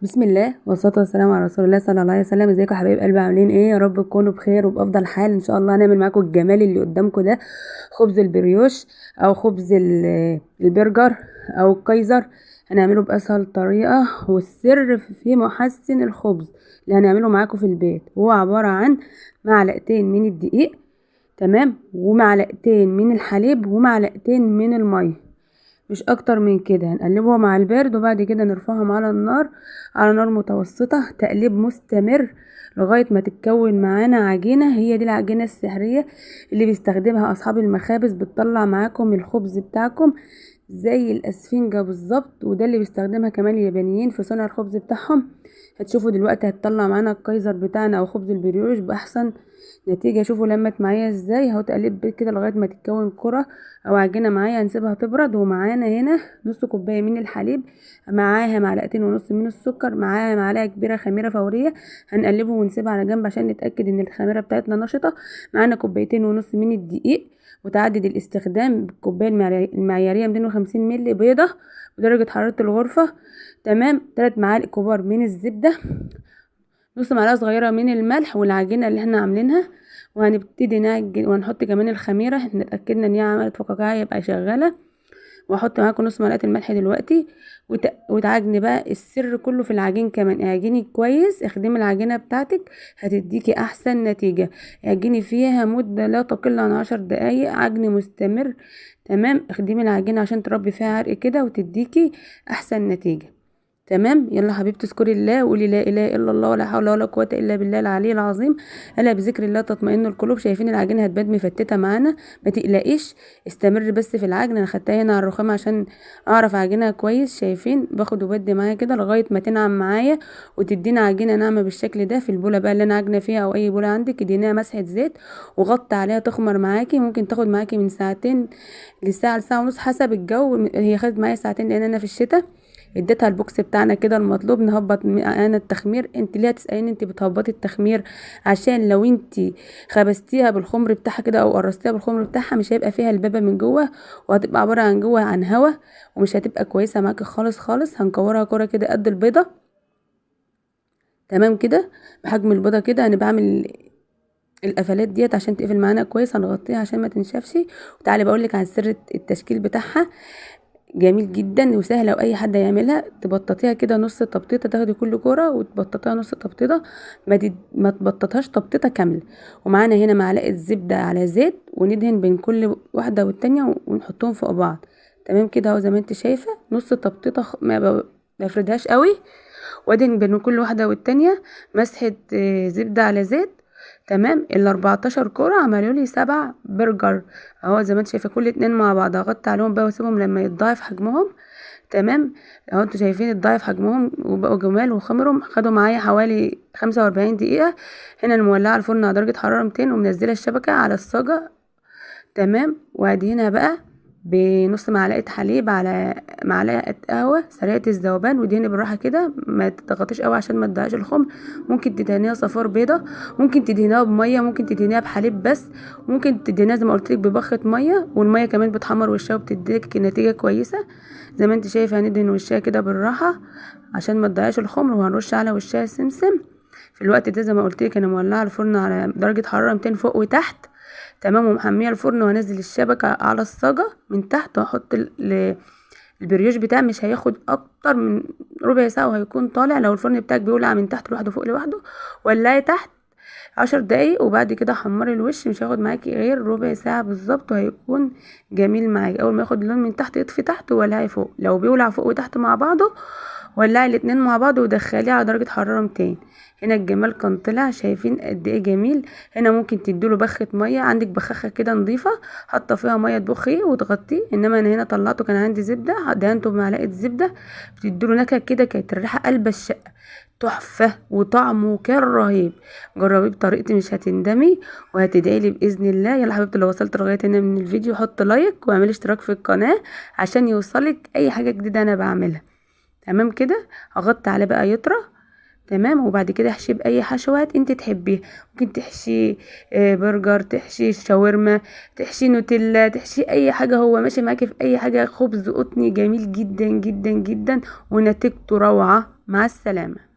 بسم الله والصلاة والسلام على رسول الله صلى الله عليه وسلم. ازيكم يا حبايب قلبي، عاملين ايه؟ يا رب تكونوا بخير وبافضل حال. ان شاء الله هنعمل معاكم الجمال اللي قدامكم ده، خبز البريوش او خبز البرجر او الكايزر. هنعمله باسهل طريقه، والسر في محسن الخبز اللي هنعمله معاكم في البيت. هو عبارة عن معلقتين من الدقيق، تمام، ومعلقتين من الحليب، ومعلقتين من المية، مش اكتر من كده. هنقلبهم مع البارد وبعد كده نرفعهم على النار، على نار متوسطه، تقليب مستمر لغاية ما تتكون معانا عجينه. هي دي العجينة السحريه اللي بيستخدمها اصحاب المخابز، بتطلع معاكم الخبز بتاعكم زي الاسفنجه بالظبط، وده اللي بيستخدمها كمان اليابانيين في صنع الخبز بتاعهم. هتشوفوا دلوقتي هتطلع معانا الكايزر بتاعنا او خبز البريوش باحسن نتيجة. شوفوا لمت معايا ازاي، اهو تقلب كده لغاية ما تتكون كره او عجينه معايا. هنسيبها تبرد. ومعانا هنا نص كوباية من الحليب، معاها معلقتين ونص من السكر، معاها معلقه كبيرة خميره فورية. هنقلبه ونسيبها على جنب عشان نتاكد ان الخميره بتاعتنا نشطة. معانا كوبايتين ونص من الدقيق متعدد الاستخدام، بالكوبايه المعياريه 250 مللي، بيضة ودرجة حرارة الغرفة، تمام، 3 معالق كبار من الزبدة، نص معلقه صغيرة من الملح، والعجينه اللي احنا عاملينها. وهنبتدي نعجن، وهنحط كمان الخميره، احنا اتاكدنا ان هي عملت فقاقيع يبقى شغالة. واحط معاكم نص معلقه الملح دلوقتي، وتعجني بقى. السر كله في العجين كمان، اعجني كويس، اخدمي العجينة بتاعتك هتديكي احسن نتيجة. اعجني فيها مده لا تقل عن 10 دقايق، عجن مستمر، تمام. اخدمي العجينة عشان تربي فيها عرق كده وتديكي احسن نتيجة، تمام. يلا حبيبتي اذكري الله وقولي لا اله الا الله ولا حول ولا قوة الا بالله العلي العظيم. الا بذكر الله تطمئن القلوب. شايفين العجينة هتبان مفتته معانا، ما تقلقيش، استمر بس في العجن. انا خدتها هنا على الرخام عشان اعرف اعجنها كويس. شايفين باخد وبدي معايا كده لغاية ما تنعم معايا وتدينا عجينه ناعمة بالشكل ده. في البوله بقى اللي انا عاجنه فيها او اي بوله عندك، اديناها مسحه زيت وغطي عليها تخمر معاكي. ممكن تاخد معاكي من ساعتين لساعة لساعة ونص حسب الجو. هي خدت معايا ساعتين لان انا في الشتاء. اديتها البوكس بتاعنا كده المطلوب. نهبط انا التخمير. انت ليه تساليني انت بتهبطي التخمير؟ عشان لو انت خبزتيها بالخمر بتاعها كده او قرصتيها بالخمر بتاعها مش هيبقى فيها البابه من جوه، وهتبقى عبارة عن جوه عن هوا، ومش هتبقى كويسة معاكي خالص خالص. هنكورها كورة كده قد البيضة، تمام كده، بحجم البيضة كده. انا بعمل القفلات ديت عشان تقفل معانا كويس، هنغطيها عشان ما تنشفش. وتعالي بقولك عن سر التشكيل بتاعها، جميل جدا وسهلة واي حد يعملها. تبططيها كده نص تبطيطه، تاخدي كل كورة وتبططيها نص تبطيطه، ما تبططهاش تبطيطه كاملة. ومعانا هنا معلقه زبدة على زيت، وندهن بين كل واحدة والتانية ونحطهم فوق بعض، تمام كده اهو زي ما انت شايفه. نص تبطيطه، ما بفردهاش قوي، وادهن بين كل واحدة والتانية مسحه زبدة على زيت، تمام. ال 14 كورة عملوا لي 7 برجر اهو زي ما انت شايفه، كل اتنين مع بعض. هغطي عليهم بقى واسيبهم لما يتضاعف حجمهم، تمام. اهو انتوا شايفين اتضاعف حجمهم وبقوا جمال وخمرهم. خدوا معايا حوالي 45 دقيقة. هنا المولعه الفرن على درجه حرارة 200، ومنزلة الشبكة على الصاجه، تمام. وادهنها بقى بنص معلقه حليب على معلقه قهوة سريعة الذوبان، ودهني بالراحة كده، ما تضغطيش قوي عشان ما تضيعش الخمر. ممكن تدهنيها صفار بيضة، ممكن تدهنيها بميه، ممكن تدهنيها بحليب بس، ممكن تدهنيها زي ما قلت لك ببخه مية، والمية كمان بتحمر وشها وبتديك نتيجة كويسة. زي ما انت شايفه هندهن وشها كده بالراحة عشان ما تضيعش الخمر، وهنرش على وشها سمسم. في الوقت ده زي ما قلت لك انا مولعه الفرن على درجه حرارة 200 فوق وتحت، تمام، ومحميه الفرن. وهنزل الشبكة على الصاجه من تحت، واحط البريوش بتاعي. مش هياخد اكتر من ربع ساعة وهيكون طالع. لو الفرن بتاعك بيولع من تحت لوحده فوق لوحده، ولعي تحت 10 دقايق وبعد كده حمري الوش، مش هياخد معاكي غير ربع ساعة بالظبط وهيكون جميل معاكي. اول ما ياخد اللون من تحت اطفي تحت وولعي فوق. لو بيولع فوق وتحت مع بعضه ولعي الاتنين مع بعض ودخليه على درجه حرارة 200. هنا الجمال كان طلع، شايفين قد ايه جميل. هنا ممكن تديله بخه مية، عندك بخاخه كده نظيفة حاطه فيها مية تبخيه وتغطيه. انما انا هنا طلعته كان عندي زبدة، دهنته بمعلقه زبدة بتديله نكهة كده، كانت الريحة قلب الشقة تحفة وطعمه كان رهيب. جربيه بطريقتي مش هتندمي وهتدعي لي باذن الله. يلا حبيبتي لو وصلت لغاية هنا من الفيديو حط like واعملي اشتراك في القناة عشان يوصلك اي حاجة جديدة انا بعملها، تمام كده. هغطي عليه بقى يطرى، تمام. وبعد كده احشيه باي حشوات انت تحبيها. ممكن تحشي برجر، تحشي شاورما، تحشي نوتيلا، تحشي اي حاجة، هو ماشي معاكي في اي حاجة. خبز قطني جميل جدا جدا جدا ونتيجته روعه. مع السلامة.